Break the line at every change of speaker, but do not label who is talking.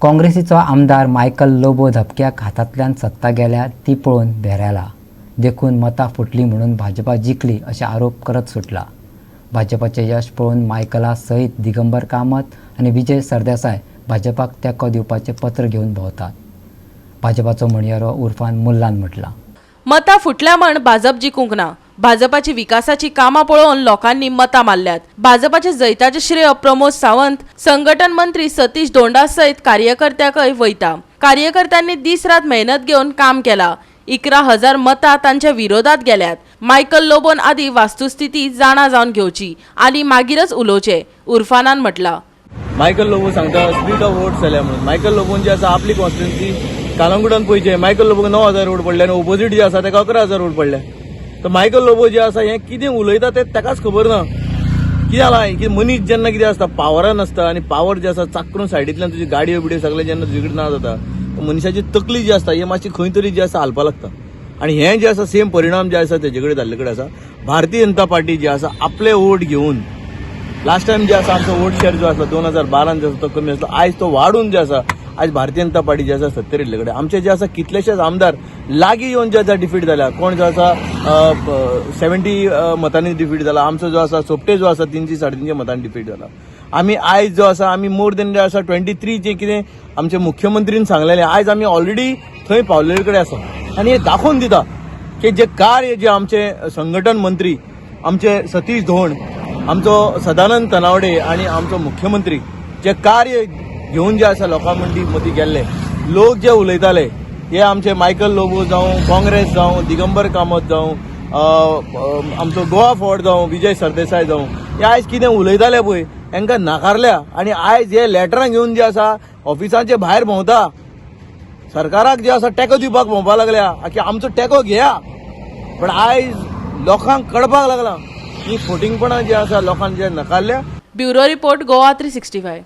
काँग्रेसीचो आमदार मायकल लोबो धपक्याक हातांतल्यान सत्ता गेल्या ती पळोवन भेरेला. देखून मतां फुटलीं म्हणून भाजपा जिखली अशे आरोप करत सुटला. भाजपाचें यश पळोवन मायकला सयत दिगंबर कामत आनी विजय सरदेसाय भाजपाक तेंको दिवपाचें पत्र घेवन भोंवतात, भाजपाचो म्हणयारो उर्फान मुल्लान म्हटलां.
मतां फुटल्या म्हण भाजप जिखूंक ना. भाजपाची विकासाची कामां पळोवन लोकांनी मतां मारल्यात. भाजपाचे जैताचें श्रेय प्रमोद सावंत, संघटन मंत्री सतीश धोंडा सयत कार्यकर्त्यांकय वयता. कार्यकर्त्यांनी दीस रात मेहनत घेवन काम केलां. 11,000 मतां तांच्या विरोधात गेल्यात. मायकल लोबोन आदी वास्तुस्थिती जाणा जावन घेवची आनी मागीरच उलोवचें, उर्फानान म्हटलां.
मायकल लोबो सांगता स्प्लीट ऑफ वोट्स जाल्या म्हणून. मायकल लोबोन जे आसा आपली कॉन्स्टिट्युन्सी कालंगुटान पळयचें, मायकल लोबोक 9000 वोट पडले आनी ओपोजीट जे आसा ताका 11,000 वोट पडले. तर मायकल लोबो जे आसा हें कितें उलयता तें ताकाच खबर ना. कितें जालां की मनीस जेन्ना कितें आसता पावरान आसता आनी पावर जे आसा चाकरून सायडींतल्यान तुजी गाडयो बिडयो सगळें जेन्ना तुजे कडेन ना जाता, मनशाची तकली जी आसता ही मातशी खंय तरी जी आसा हालपा लागता आनी हें जें आसा सेम परिणाम जे आसा तेजे कडेन जाल्ले कडेन आसा. भारतीय जनता पार्टी जी आसा आपले वोट घेवन लास्ट टायम जे आसा आमचो वोट शेअर जो आसलो 2012 जो आसा तो कमी आसलो, आयज तो वाडून जे आसा आयज भारतीय जनता पार्टी जी आसा सत्तेर येयल्ले कडेन आमचे जे आसा कितलेशेच आमदार लागीं येवन जे आसा डिफीट जाल्या. कोण जो आसा 70 मतांनी डिफीट जाला, आमचो जो आसा सोपटे जो आसा 300 350 मतांनी डिफीट जाला. आमी आयज जो आसा आमी मोर देन जे आसा 23 जे कितें आमचे मुख्यमंत्रीन सांगलेलें, आयज आमी ऑलरेडी थंय पावलेले कडेन आसा आनी हें दाखोवन दिता की जे कार्य जे आमचे संघटन मंत्री आमचे सतीश धोंड, आमचो सदानंद तनावडे आनी आमचो मुख्यमंत्री जे कार्य घेवन जे आसा लोकां मदीं गेल्ले, लोक जे उलयताले हे आमचे मायकल लोबो जावं, काँग्रेस जावं, दिगंबर कामत जावं, आमचो गोवा फॉरवर्ड जावं, विजय सरदेसाय जावं, हे आयज कितें उलयताले पळय हेंकां नाकारल्या आनी आयज हे लेटरां घेवन जे आसा ऑफिसांचे भायर भोंवता, सरकाराक जे आसा टेको दिवपाक भोंवपाक लागल्या की आमचो टेको घेया. पण आयज लोकांक कळपाक लागला ही फोटिंगपणां जी आसा लोकांक जे नकारल्या.
Bureau report, Goa 365.